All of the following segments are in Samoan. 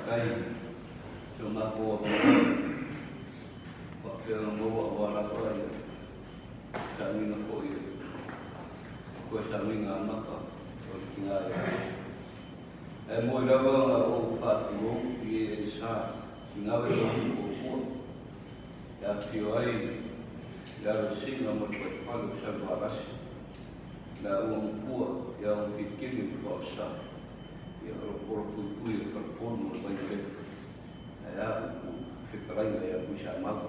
Faafetai si o matou faapea ona maua aua lava ia sauniga foi toe sauniga amata o le tiga ia. Ae moi lava ona ou faatulou i e sa sigave o puapua e afifio ai le alosina ma le faifale o Salevalasi la ua mapua ia o filikili o faosa ia o lo polo puipui o faleponu o le Vaialele ae a upu fetalaiga ia Tuisamau.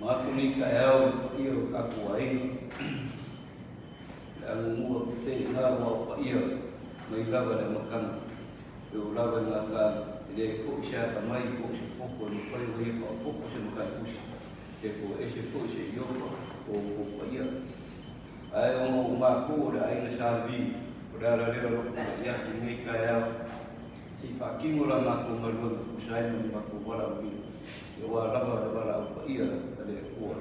Manatu nei taeao i le paia o tatou aiga le agugua teteiga ua o paia mai lava le amataga e oo lava i gataga e le foi se atamai po o se poto e mafai ona ia faaopoopo se mataipusi pe po ese foi se iofa o outou paia. Ae ona o matou o le aiga Sa Levi, o le ala lea o lou tulai atu i lenei taeao se i faatino la matou galuega e tusa ai ma le matou valaaulia, aua lava le valaau paia a le Atua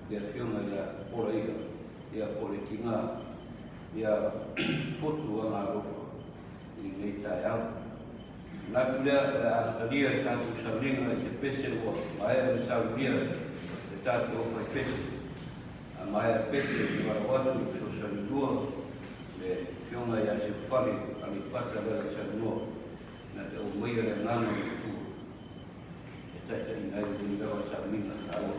i le Afioga ia Polaia, ia po o le tina ia Fotu Agalofa i lenei taeao. Manatu lea o le a amatalia le tatou sauniga i se pese ua maea ona saunia e tatou aufaipese. A maea pese ou te valaau atu i le fesoasoani lua le Afioga ia Seufale Aleipata Lealaisalanoa na te aumaia le agaga o le Atua e taitaiina ai lenei lava sauniga taua.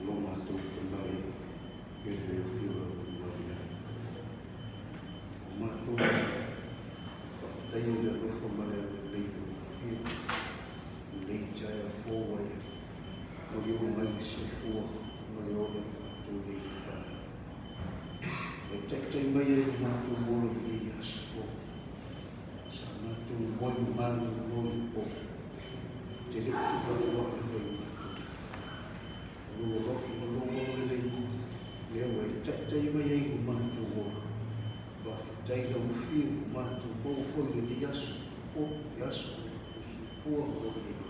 Lo matou tamai pele o fiu au ai. O matou faafetaia le alofa ma le agalelei o fiu. Lenei taeao fou ai mo le oo mai le soifua ma le ola o matou nei fanau. E taitai mai ai lo matou ola i lenei aso fou. Sa matou moe malolo i le po. Te le i tuuafua'i lava i matou. O lou alofa ma lou agalelei lea ua e taitai mai ai lo matou ola. Faafetai lau afio ua matou maua foi i lenei aso po le aso o soifua ma lou lelei.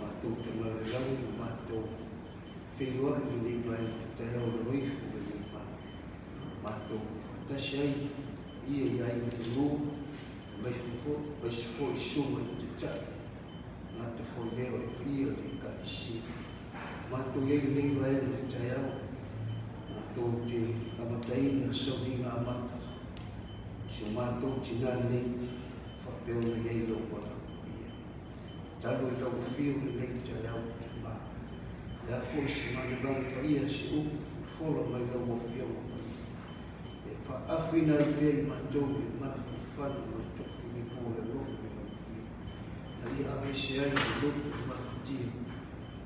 Matou te galelagi ma matou feiloai i lenei vaega taeao aloifo lenei malu. Matou faatasi ai ia i aiga e lua, aemaise foi susuga i taitai, gata foi lea o le paia o le Ekalesia. Matou i ai lenei vaega i le taeao, matou te amataina sauniga amata, si o matou tinā nei, faapea ona i ai lou valaau paia. Tatalo i lau afio lenei taeao tama. Le a foi se manavagi paia se upu fofola mai lau afioga paia. E faaafuina ai pea i matou le mafanafana ma le toafilemu o le alofa i lau afio. Na ia aveese ai le loto mafatia,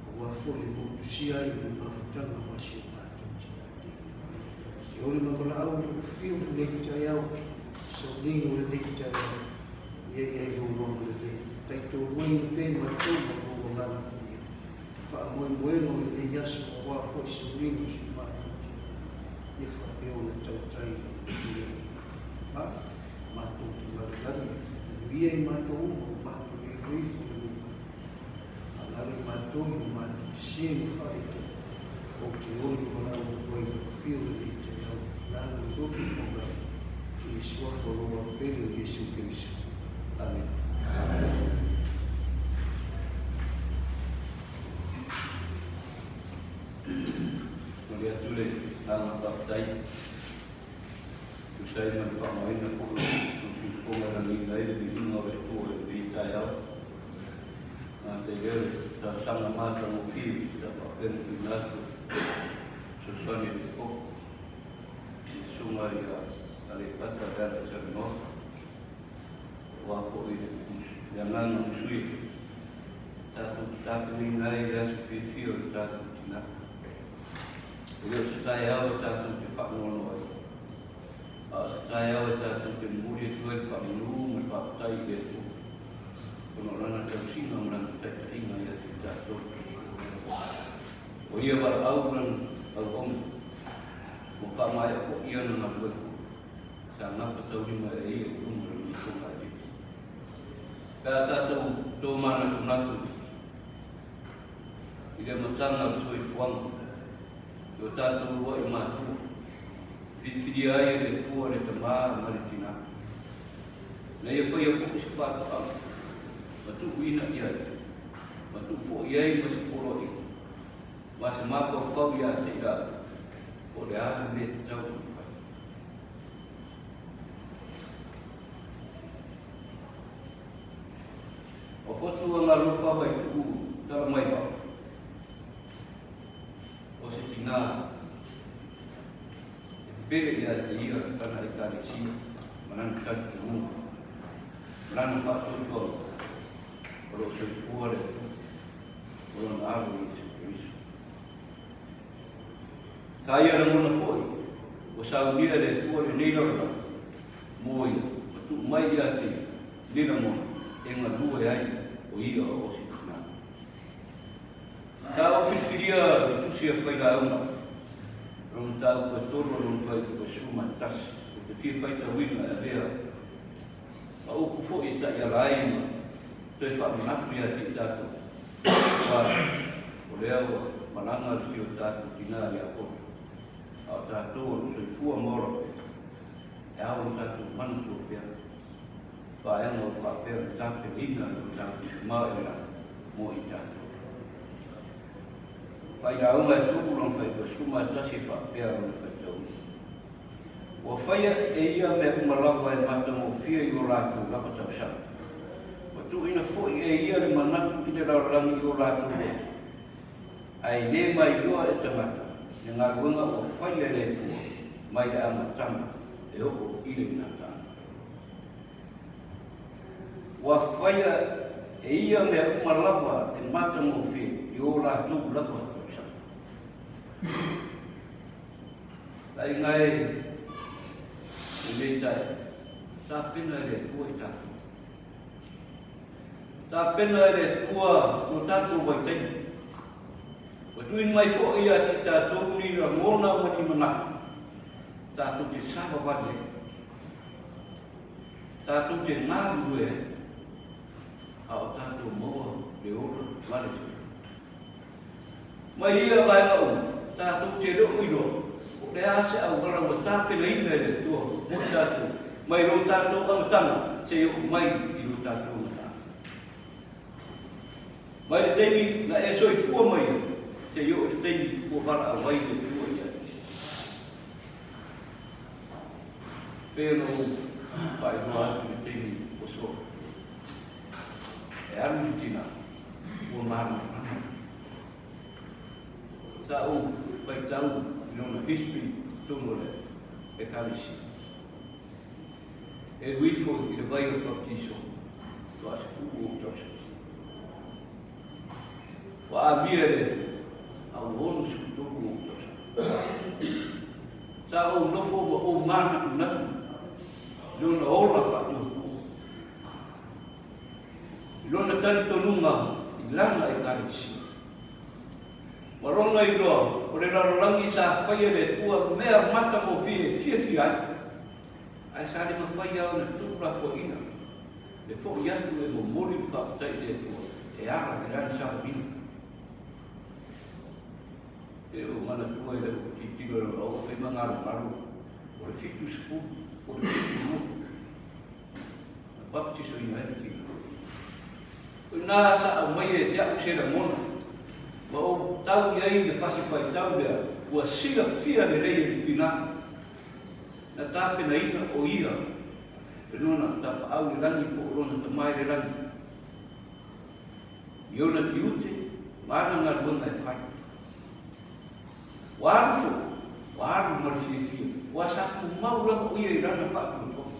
aua foi le motusia ai o le mafutaga ma si o matou tinā nei. Te ole ma valaau lau afio lenei taeao, sauniga o lenei taeao, ia i ai lou agalelei. Taitoaluaina pea i matou ma lou agaga paia. Faamoemoega o lenei aso aua foi sauniga o si o matou tinā. Ia faapea ona tautai lau afio. Ma matou te lalelagi e faamanuia i matou uma o matou ifoifo lenei matou. Alala i matou i o matou sese ma faaletonu. Ou te oli ma valaau atu ai lau afio lenei taeao. Laga le loto maualalo i le suafa o lou Ao pele o Iesu Keriso. Amen. Momoli atu le agaga faafetai tusa ai ma le faaaogaina foi o usufono e lagiina ai le viiga o le Atua i lenei taeao. Gata i lea o le talosaga matagofie sa faapea ona tuuina atu fesoasoani e le Koko i le susuga ia Aleipata Lealaisalanoa, aua foi le agaga musui tatou te tapenaina ai le aso fiafia o le tatou tinā. E le o se taeao e tatou te faanoanoa ai, a o se taeao e tatou te momoli atu ai le faamanu ma le faafetai i le Atua, ona o lana tausiga ma lana taitaiga ia te i tatou. O ia valaau lana auauna, ua faamaea foi ana galuega, sa gafataulimaina e ia i luga o lenei fogaalimu. Pe a tatou tomanatunatu i le amataga o le soifuaga, i o tatou lua'i matua, filifilia ai e le Atua le tamā ma le tinā. Na ia faia foi se faatoaga, ma tuuina i ai, ma tuu foi i ai ma se poloaiga, ma se mafaufau ia te i latou, po o le a le mea tatau ona fai. O potu agalofa Vaitu'u Talamaivao, o se tinā e pele ia te ia lana Ekalesia ma lana talitonuga, ma lana faatuatuaga o loo soifua le Atua o lona Alo Iesu Keriso. Sa ia lagona foi ua saunia e le Atua lenei lalolagi mo ia, ma tuu mai ia te ia ni lagona e galue ai o ia o se tinā. Sa ou filifilia le tusi a Failauga, lona mataupu e 3 lona fuaiupu e 11, ou te fia faitauina e avea ma upu foi e taiala ai ma toe faamanatu ia te i tatou, aua o lea ua malaga le si o tatou tinā ia Poto, a o tatou o lo soifua ma ola pea, e ao ona tatou manatua pea vaega o faapea ona tapenaina e o tatou Tama i le lagi mo i tatou. Failauga e 3 lona fuaiupu e 11 e faapea lona faitauina. Ua faia e ia mea uma lava e matagofie i o latou lava tausaga. Ua tuuina foi e ia le manatu i le lalolagi i o latou loto, ae le mailoa e tagata le galuega ua faia e le Atua mai le amataga e oo i le gataaga. Ua faia e ia mea uma lava e matagofie i o latou lava tausaga. Aiga e, lenei taeao, tapena e le Atua i tatou. Tapena e le Atua lo tatou vaitaimi. Ua tuuina mai foi ia te i tatou ni lagona ma ni manatu, tatou te savavali ai, tatou te galulue ai, a o tatou maua le ola ma le soifua. Mai ia vaega uma, tatou te le o iloa O le a se auala ua tapenaina e le Atua mo i tatou, mai lo tatou amataga seia oo mai i lo tatou gataga. Mai le taimi na e soifua mai ai, seia oo i le taimi ua valaau ai le Atua ia te oe. Pei ona ou faailoa atu i le taimi ua sola, e alu le tina ua malamalama. Sa ou faitau i lona history i totonu o le Ekalesia. E alu ifo i le vai o le Baptiso, faatoa 16 ou tausaga. Ua amia i le a ua 63 ou tausaga. Sa ou nofo ma ou manatunatu i lona ola faatuatua, i lona talitonuga i lana Ekalesia. Ma lona iloa o le lalolagi sa faia e le Atua mea matagofie e fiafia ai, ae sa le mafai lava ona tuulafoaiina le fo'i atu e momoli le faafetai i le Atua e ala i lana savaliga. E o manatua i lau tilotilo i lona oo fai ma galugalu o le 70 po o le 72 na baptisoina ai le tino. O i ina sa aumaia e te a'u se lagona, ma ou tau i ai le fasi faitau lea ua silafia lelei e le tina na tapenaina o ia e lona tapaau i le lagi po o lona tama i le lagi i ona tiute ma ana galuega e fai. Ua alu foi, ua alu ma le fiafia, ua sa tumau lava o ia i lana faatuatuaga.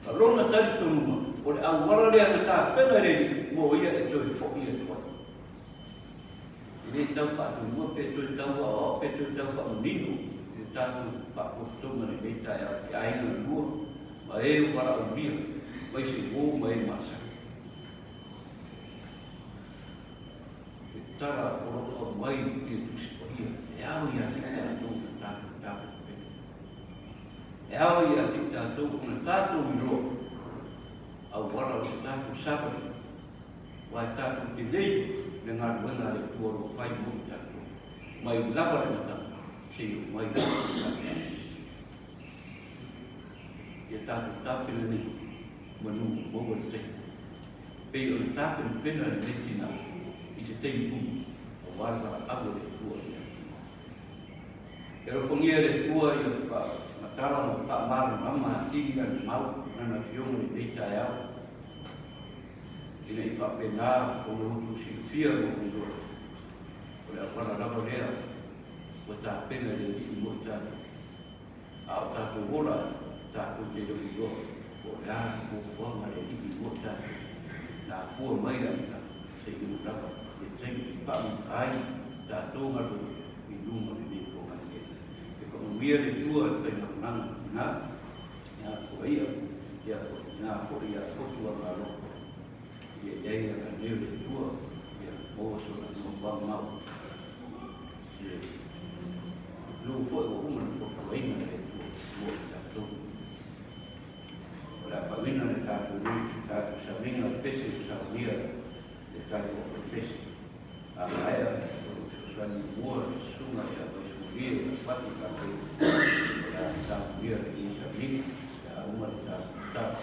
Ma lona talitonuga, o le auala lea na tapena e le Alii mo ia e toe fo'i atu ai. E le tau faatumua pe toe tau aoao pe toe tau faamanino i le tatou faapotopotoga i lenei taeao i aiga lua ma e o valaaulia mai se uo ma e masani. Le tala o lo o aumai i le Tusi Paia e ao ia te tatou na tatou tapenapena. E ao ia te tatou ona tatou iloa auala o le tatou savali, aua e tatou te lei le galuega a le Atua o lo o fai mo i tatou, mai lava le amataga seia oo mai le tausaga. Ia tatou tapena nei manu ua maua le taimi, pei ona tapenapena lenei tina i se taimi umi aua le valaau a le Atua ia te ia. E alofagia e le Atua ia faamatala ma faamalamalama atili lana mau lana Afioga i lenei taeao, ina i faapena ona outou silafia ma ou iloa, o le auala lava lea ua tapena e le Alii mo i tatou. A o tatou ola, tatou te le o iloa po o le a le fuafuaga a le Alii mo i tatou, na afua mai le amataga seia oo lava i le taimi e faamamaga ai tatou galuega i luma o lenei polokalame. E faamanuia le Atua i le faigamalaga lena, ia foia, ia na foi ia fotu a Malo. Ia i ai agalelei o le Atua, ia maua sona nofoaga mau. Le lu foi ua uma ona fotoloina e le Atua mo i tatou. O le a faauina le tatou nui, tatou sauniga o le pese ua saunia le tali o le pese. A maea o lo o fesoasoani muamua le susuga ia Vaisumalie i Lalupati Kapei. O le a saunia lenei sauniga pe a uma le tatou tatalo.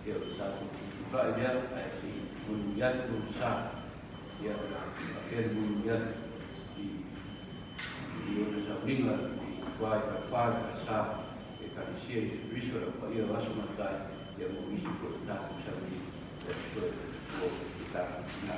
Ia o le tatou tutulai lea ae se i mulimuli atu lona sa. Ia o le a faapea le mulimuli atu i i ona sauniga i tua i Falefa i Falesa Ekalesia Iesu Keriso le Au Paia o Aso Matai ia mo nisi foi o tatou sauniga o totoe o le tatou tina.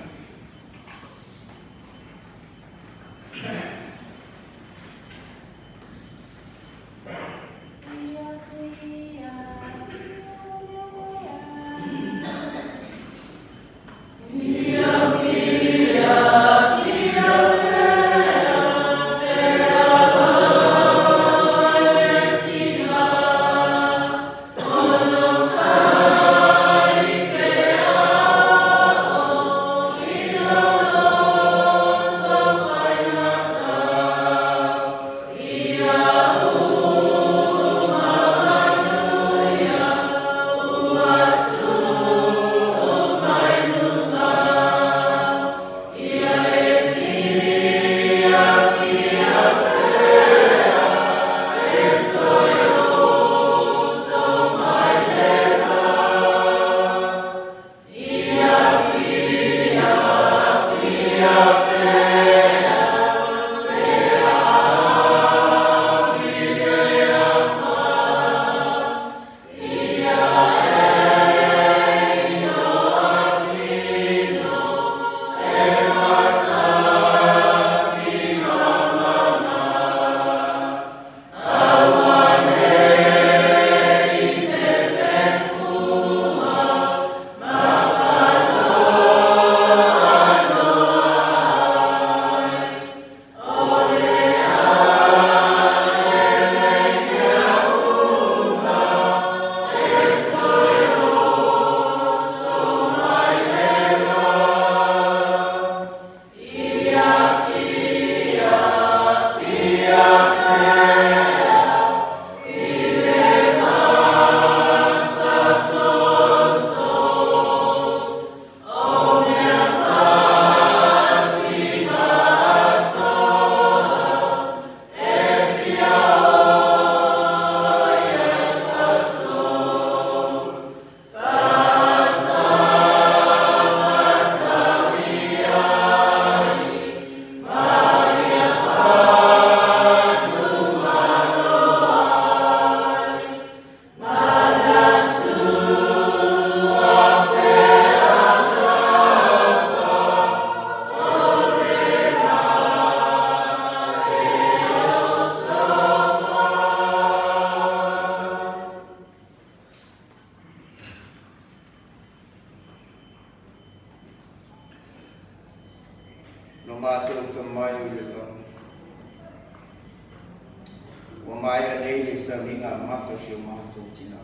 sauniga amata o si o matou tinā.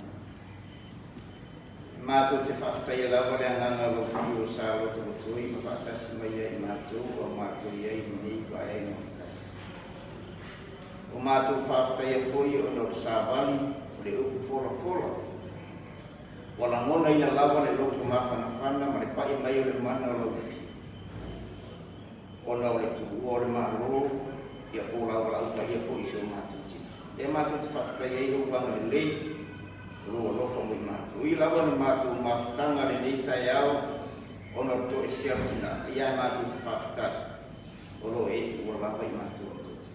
E matou te faafetaia lava le agaga o lau Fiu o sa lotolotoi ma faatasi mai ai matou ua matou i ai i lenei vaega o le tai. O matou faafetaia foi ona o le savali o le upu folafola. Ua lagonaina lava le loto mafanafana ma le pa'i mai o le mana o lau Fiu. Ona o le tuua o le Malo, ia po lau valaau paia foi i si o matou tinā. Lea matou te faafetaia ai lou agalelei, o lou alofa mo i matou. Ui lava le matou mafutaga lenei taeao ona o le toesea o le tinā, ia ae matou te faafetai o lo o e tuua lava i matou e tou te.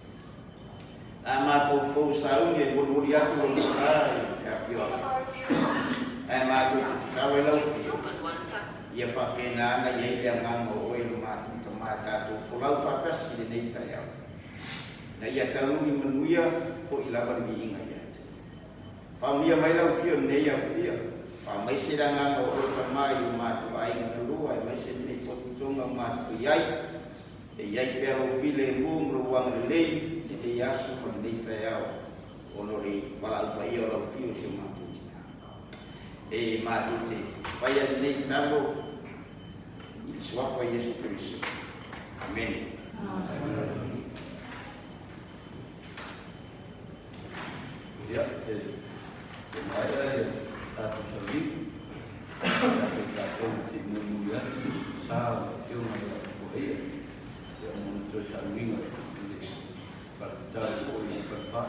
A matou fou sauni e molimoli atu lona sa i le afioaga, ae matou te tatalo i lau Afioga, ia faapena ana i ai le agaga o oe lo matou Tama e tatou folau faatasi i lenei taeao, ina ia taunuu i manuia fo'i lava le viiga ia te oe. Faamanuia mai lau Afio i lenei aufia, faamaise le agaga o oe Tama i o matou aiga na lua, aemaise lenei potopotoga o matou i ai, e i ai pea lou filemu ma lou agalelei i lenei aso ma lenei taeao, ona o le valaau paia o lau Afio i si o matou tinā. E matou te faia lenei talo i le suafa o Iesu Keriso. Amene. Ia, e maea ia tatou sauniga, tatou tatou te mulimuli atu i le sa o le Afioga ia Tupuaia, ia mo le toe sauniga i le falepitali foi i Falefa,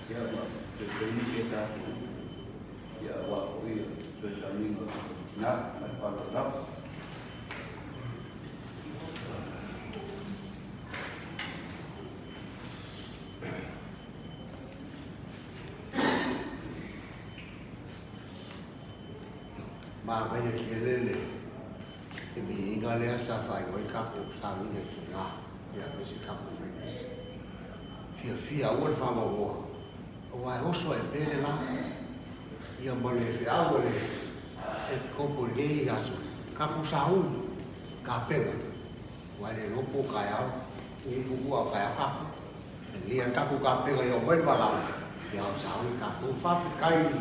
ia ma toe fai nisi a tatou upu, ia aua foi ia toe sauniga o tina ma le faaaloalo lava. Manaia tele le viiga lea sa faailoa ai tatou sauniga i tina aemaise tatou faipese. Fiafia aua le faamaumauga aua e oso ae pea le la ia ma le feau a le epikopo i lenei aso, tatou sauni tapena aua e le iloa po o taeao nei fuafua a o taeao tatou. E lelei lava le tatou tapena ia oo mai le valaau ia o sauni tatou. Faafetai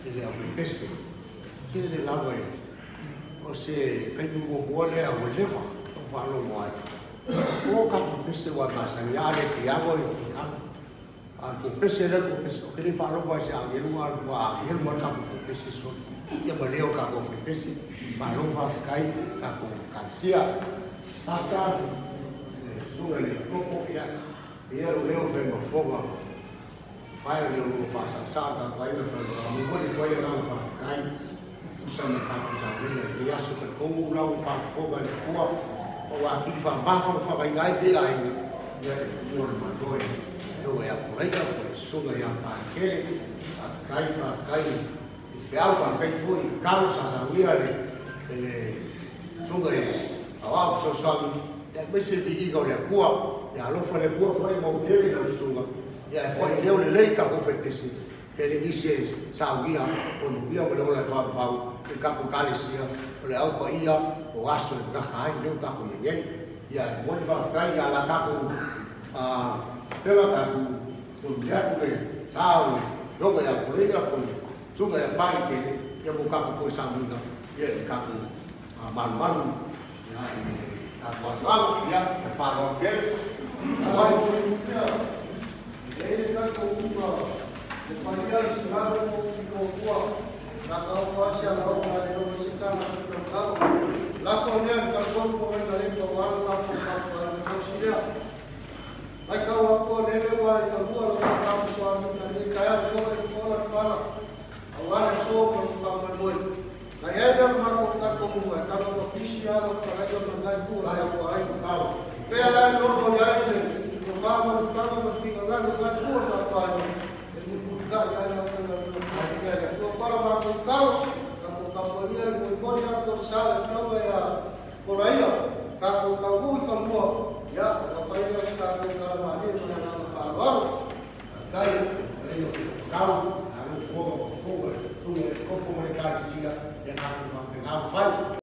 i le aufaipese tele lava e o se taimi muamua lea ua leva ona faalogo ai. O tatou pese ua masani a le piano e kitara. A o le pese lea ko pese o ke le faalogo ai se agelu a ua agelu ma tatou ko pese so. Ia ma leo tatou faipese malo faafetai tatou kalesia. Pastor le susuga i le Iakopo ia ia lo leo fai mafoga fai o leo lo faasasaa tatou aiga fai momoli atu ai le agaga faafetai tusa ma tatou sauniga i lenei aso. Talitonu lau faafofoga i le Atua ma ua atili faamafanafanaina ai lenei aiga ia i le Matua o le Malo e Afioga ia Polaia po o le Susuga ia Pakele. Faafetai, faafetai i le feau, faafetai foi i talo sa saunia e le Susuga i Aoao Fesoasoani aemaise le viiga o le Atua. Ia alofa le Atua fai mau tele i lau susuga ia e foi leo lelei tatou faipese e le i se saunia o manuia ma le ola e faavavau i le tatou Ekalesia o le Au Paia o aso e gata ai leo tatou i ai nei. Ia e momoli le faafetai ia la tatou pela tatou momoli atu le sa o le Afioga ia Puleia po o le Susuga ia Paitele ia mo tatou toe sauniga ia i le tatou malumalu ia i le tatou afioaga. Ia ma le faaaloalo tele. Auai. E i ai le tatou uga le paia sinago mo Pitotua, na ka o asi ala o na le o se tala ki o kau. Lafo lea i faletolu po mai na le pa walo ka fo ka pa le mo silea. Mai kau a po lele wa i fanua lo ka ka so a na le ka ya ko e ko la fala. A wa le so mo ka ma moi. Na ia na ma ko ka ko mu ka ko pisi ala ka ra yo na tu la ya ko ai ko kau. Pe ala no no ya ile no ka ma ka ma finga ga ka tu na pa ni. E mu ka ya na ka na ka ya ko para ma ko kau ka ko ka po ia mo ko ya ko sa la no ya ko la ia ka ko ka u i fanua ya ka fa ia sta ko ka ma ni ma na na fa wa. Dai le kau na lo fo fo tu le ko ko le ka sia ya ka ko fa pe ka fai.